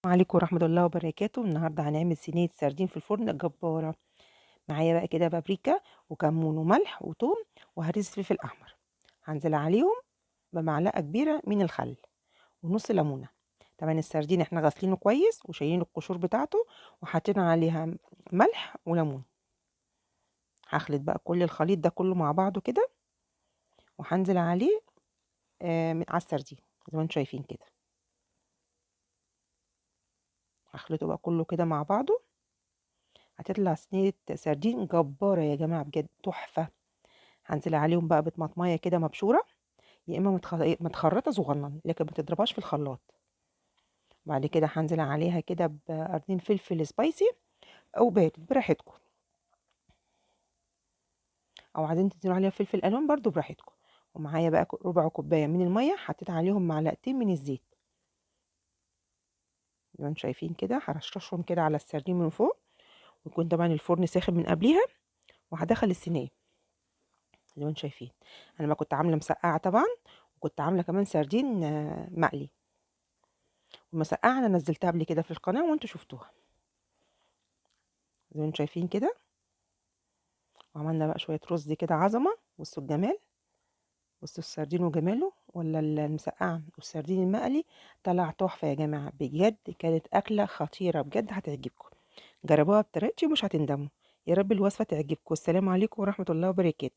عليكم ورحمة الله وبركاته. النهاردة هنعمل صينية سردين في الفرن جبارة. معايا بقى كده بابريكا وكمون وملح وتوم وهريسة فلفل أحمر. هنزل عليهم بمعلقة كبيرة من الخل ونص ليمونة. طبعا السردين احنا غاسلينه كويس وشايلين القشور بتاعته وحاطين عليها ملح وليمون. هخلط بقى كل الخليط ده كله مع بعضه كده، وهنزل عليه على السردين زي ما انتم شايفين كده. هخلطه بقى كله كده مع بعضه، هتطلع صينية سردين جبارة يا جماعة، بجد تحفة. هنزل عليهم بقى بطماطمية كده مبشورة، يا اما متخرطة صغنن، لكن ما تضربهاش في الخلاط. بعد كده هنزل عليها كده بقرنين فلفل سبايسي او بارد براحتكم، او عايزين تنزلوا عليها فلفل الوان برضو براحتكم. ومعايا بقى ربع كوباية من المية، حطيت عليهم معلقتين من الزيت زي ما انتم شايفين كده. هرشرشهم كده على السردين من فوق، ويكون طبعا الفرن ساخن من قبليها. وهدخل الصينية زي ما انتم شايفين. انا ما كنت عامله مسقعه طبعا، وكنت عامله كمان سردين مقلي. والمسقعه انا نزلتها قبل كده في القناة وانتم شفتوها زي ما انتم شايفين كده. وعملنا بقى شوية رز كده عظمه. بصوا الجمال، بصوا السردين وجماله، ولا المسقعه والسردين المقلي طلع تحفة يا جماعة، بجد كانت اكله خطيرة بجد، هتعجبكم. جربوها بطريقتي ومش هتندموا. يا رب الوصفة تعجبكم. السلام عليكم ورحمة الله وبركاته.